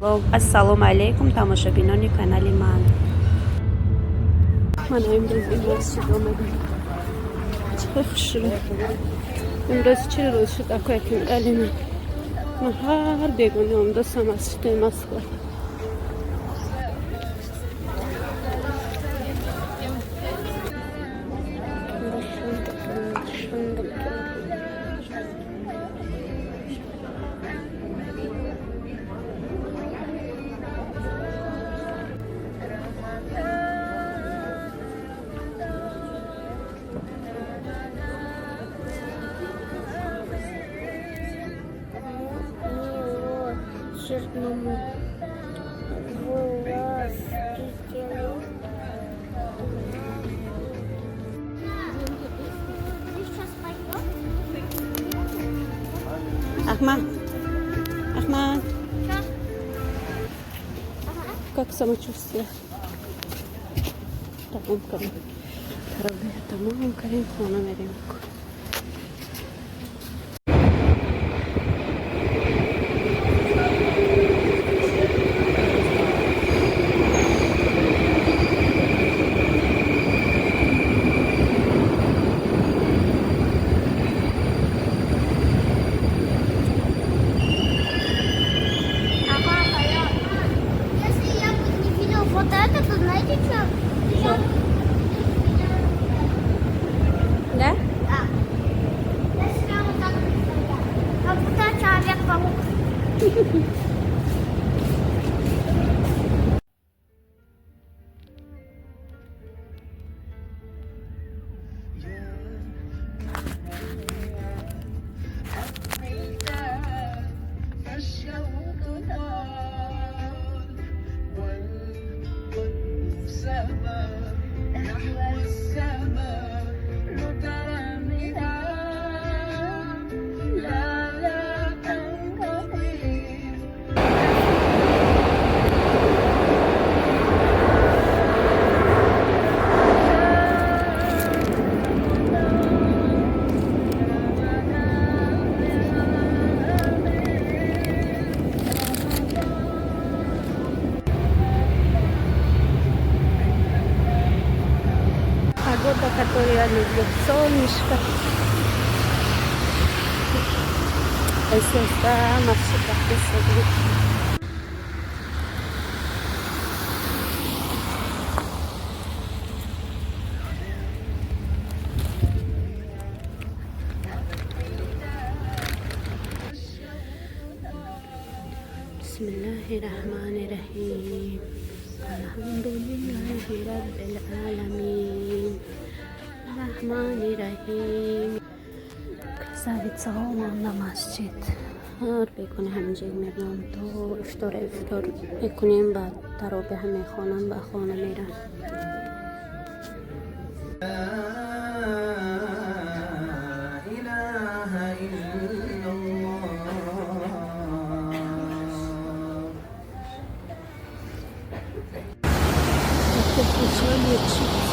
Ассалому алайкум, тамошобинони канали ман. Ман имрӯз ин масҷид омадам. Чӣ хушрӯ. Имрӯз чӣ рӯз шуд, акоякин алина. Ман ҳар бегони омдасам масҷиди Москва. Милосердному властителю. Ты сейчас пойдешь? Ахмад. Ахмад. Как самочувствие? Тамом кардем. Таровиҳ тамом кардем, хона мерем. Ага, понятно. Если я бы не видел вот это, то знаете что? Я бы Да? Да. Я себя вот так представляю. Как будто Человек-паук. فالشوق طال والقلب سما نحو السماء مترنما لا لا تنقضي. Погода, которую я люблю. Солнышко. Эсэста масҷид рафта. بسم الله الرحمن الرحيم. الحمد لله رب العالمين الرحمن الرحیم. Красавицаҳо монда масҷид. Ҳар бегони ҳаминҷо мебиём то ифтор. Ифтор мекунем, баъд таровиҳа мехонам, ба хона мерам. لا إله إلا الله. Включали.